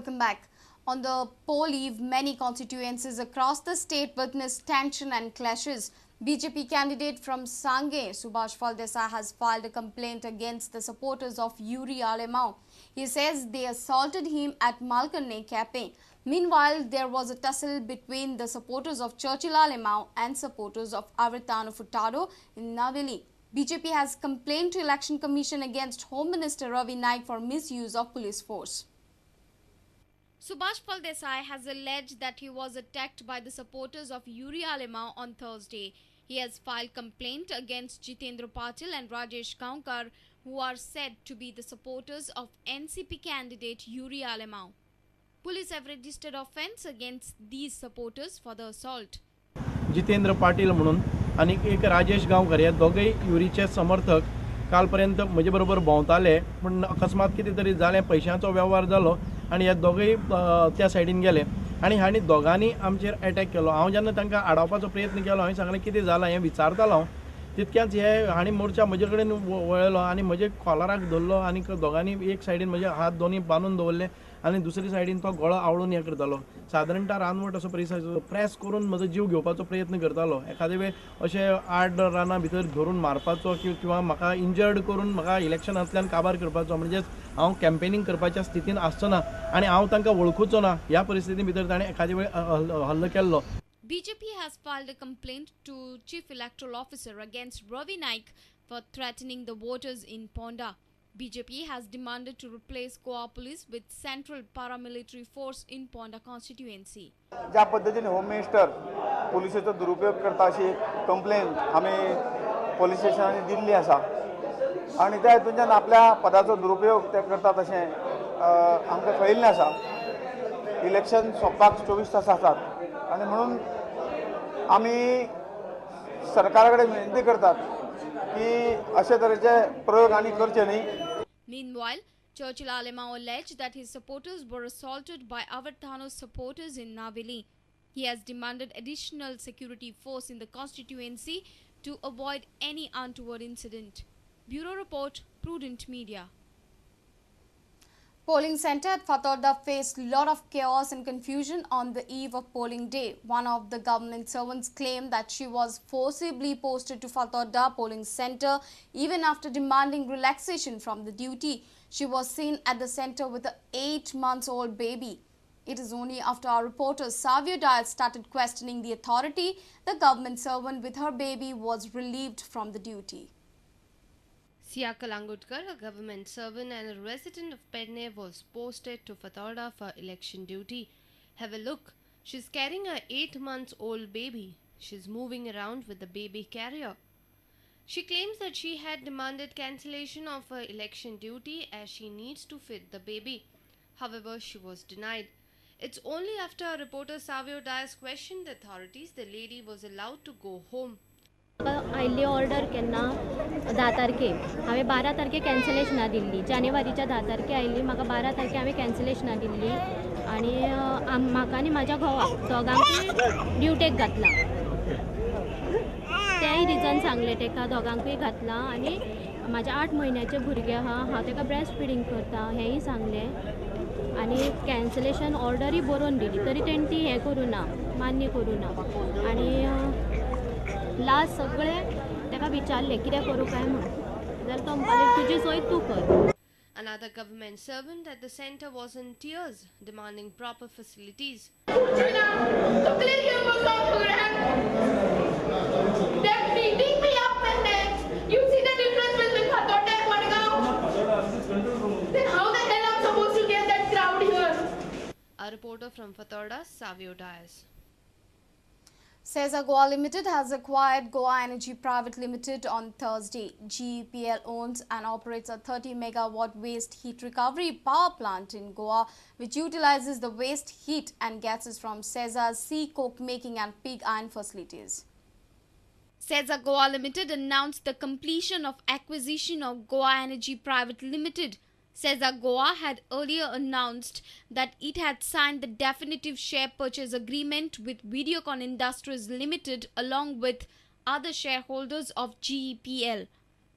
Welcome back. On the poll eve, many constituencies across the state witnessed tension and clashes. BJP candidate from Sanguem, Subhash Phaldesai, has filed a complaint against the supporters of Yuri Alemao. He says they assaulted him at Malkarne Cafe. Meanwhile, there was a tussle between the supporters of Churchill Alemao and supporters of Avertano Furtado in Navelim. BJP has complained to Election Commission against Home Minister Ravi Naik for misuse of police force. Subhash Phaldesai has alleged that he was attacked by the supporters of Yuri Alemao on Thursday. He has filed complaint against Jitendra Patil and Rajesh Gaonkar, who are said to be the supporters of NCP candidate Yuri Alemao. Police have registered offence against these supporters for the assault. Jitendra Patil म्हणून आनी एक राजेश गांवकर हे दोगूय युरीचे समर्थक कालपर्यंत म्हजे बरोबर भोंवताले, पूण अकस्मात कितें तरी जालें, पयशांचो वेव्हार जालो आनी हे दोगूय त्या सायडीन गेले आनी हांणी दोगांनी आमचेर एटॅक केलो. हांव जेन्ना तांकां आडावपाचो प्रयत्न केलो, हांवें सांगलें कितें जालां हें विचारतालो हांव, तितक्याच हे हांणी मोर्चा म्हजे कडेन वळयलो आनी म्हजे कॉलराक धरलो आनी दोगांनी एक सायडीन म्हजे हात दोनी बांदून दवरले आनी दुसरी सायडीन तो गळो आवळून हें करतालो. सादारणता रानवट असो परिसर प्रेस करून म्हजो जीव घेवपाचो प्रयत्न करतालो. एखादे वेळ अशें आड रानां भितर धरून मारपाचो किंवा म्हाका इंजर्ड करून म्हाका इलेक्शनांतल्यान काबार करपाचो, म्हणजेच हांव कॅम्पेनींग करपाच्या स्थितीन आसचो ना आनी हांव तांकां वळखुचो ना ह्या परिस्थिती भितर ताणें एखादे वेळ हल्लो केल्लो. BJP has filed a complaint to Chief Electoral Officer against Ravi Naik for threatening the voters in Ponda. BJP has demanded to replace Goa Police with central paramilitary force in Ponda constituency. ज्या पद्दतीन home minister पुलिसेचो दुरुपयोग करता अशी complain आमी police स्टेशनांनी दिल्ली आसा आनी त्या हितूंतल्यान आपल्या पदाचो दुरुपयोग ते करतात अशें आमकां कळिल्लें आसा. इलेक्शन सोंपपाक 24 तास आसात आनी म्हणून आमी सरकारा कडेन विनंती करतात की अशे तरेचे प्रयोग आनी करचे न्ही. Meanwhile, Churchill Alemao alleged that his supporters were assaulted by Avertano's supporters in Navelim. He has demanded additional security force in the constituency to avoid any untoward incident. Bureau Report, Prudent Media. Polling center at Fatorda faced lot of chaos and confusion on the eve of polling day. One of the government servants claimed that she was forcibly posted to Fatorda polling center even after demanding relaxation from the duty. She was seen at the center with an 8-month-old baby. It is only after our reporter Savio Dias started questioning the authority, the government servant with her baby was relieved from the duty. Siya Kalangutkar, a government servant and a resident of Pedne, was posted to Fatorda for election duty. Have a look. She's carrying her 8-month-old baby. She's moving around with the baby carrier. She claims that she had demanded cancellation of her election duty as she needs to fit the baby. However, she was denied. It's only after our reporter Savio Dias questioned the authorities, the lady was allowed to go home. आयिल्ली order केन्ना 10 तारखेक, हांवें 12 तारखेक कॅन्सलेशनां दिल्ली. जानेवारीच्या 10 तारखेक आयिल्ली, म्हाका 12 तारखेक हांवें कॅन्सलेशनां दिल्ली आनी म्हाका आनी म्हाज्या घोवाक दोगांकूय ड्युटेक घातलां. तेंय रिजन सांगलें ताका, दोगांकूय घातलां आनी म्हाज्या 8 म्हयन्याचें भुरगें आहा, हांव ताका ब्रेस्ट फिडींग करता हेंय सांगलें आनी कॅन्सलेशन ऑर्डरूय बरोवन दिली, तरी तेणी ती हें करूं ना, मान्य करूं ना. आनी लास्ट सगळे ताका विचारलें कितें करूं काय म्हूण, जाल्यार तो म्हणपाक तुजी सोय तूं कर. Another government servant at the center was in tears, demanding proper facilities. They're beating me up and then you see the difference between Fatorda and Madgaon. Then how the hell I'm supposed to get that crowd here? A reporter from Fatorda, Savio Dias. Sesa Goa Limited has acquired Goa Energy Private Limited on Thursday. GEPL owns and operates a 30 megawatt waste heat recovery power plant in Goa, which utilizes the waste heat and gases from Sesa's sea coke making and pig iron facilities. Sesa Goa Limited announced the completion of acquisition of Goa Energy Private Limited. Sesa Goa had earlier announced that it had signed the definitive share purchase agreement with Videocon Industries Limited along with other shareholders of GEPL.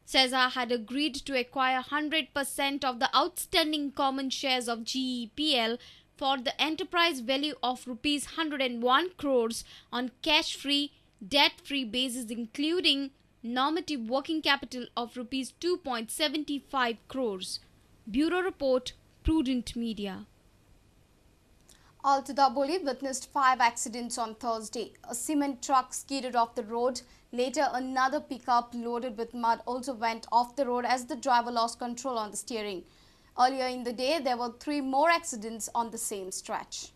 Sesa had agreed to acquire 100% of the outstanding common shares of GEPL for the enterprise value of rupees 101 crores on cash-free, debt-free basis, including normative working capital of rupees 2.75 crores. Bureau Report, Prudent Media. Alto Dabolim witnessed 5 accidents on Thursday. A cement truck skidded off the road. Later, another pickup loaded with mud also went off the road as the driver lost control on the steering. Earlier in the day, there were 3 more accidents on the same stretch.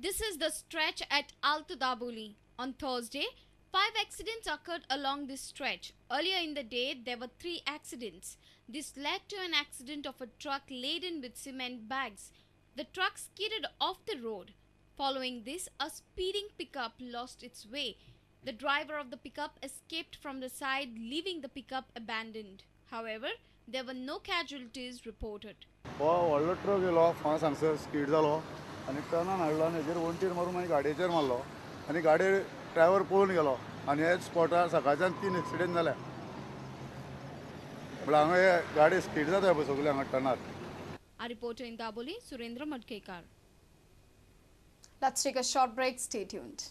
This is the stretch at Alto Dabolim. On Thursday, 5 accidents occurred along this stretch. Earlier in the day, there were 3 accidents. This led to an accident of a truck laden with cement bags. The truck skidded off the road. Following this, a speeding pickup lost its way. The driver of the pickup escaped from the side, leaving the pickup abandoned. However, there were no casualties reported. हो व्हडलो truck येयलो fast हांगसर स्कीड जालो आनी टर्नान हाडलो आनी हेजेर वण्टीर मारून मागीर गाडयेचेर मारलो आनी गाडी ड्रायवर पळून गेलो आनी ह्याच स्पॉटार सकाळच्यान 3 एक्सिडेंट जाले. म्हळ्यार हांगा हे गाडी स्कीड जाता पळय सगळे हांगा टर्नार. Our reporter in Dabolim, Surendra Madkekar. Let's take a short break. Stay tuned.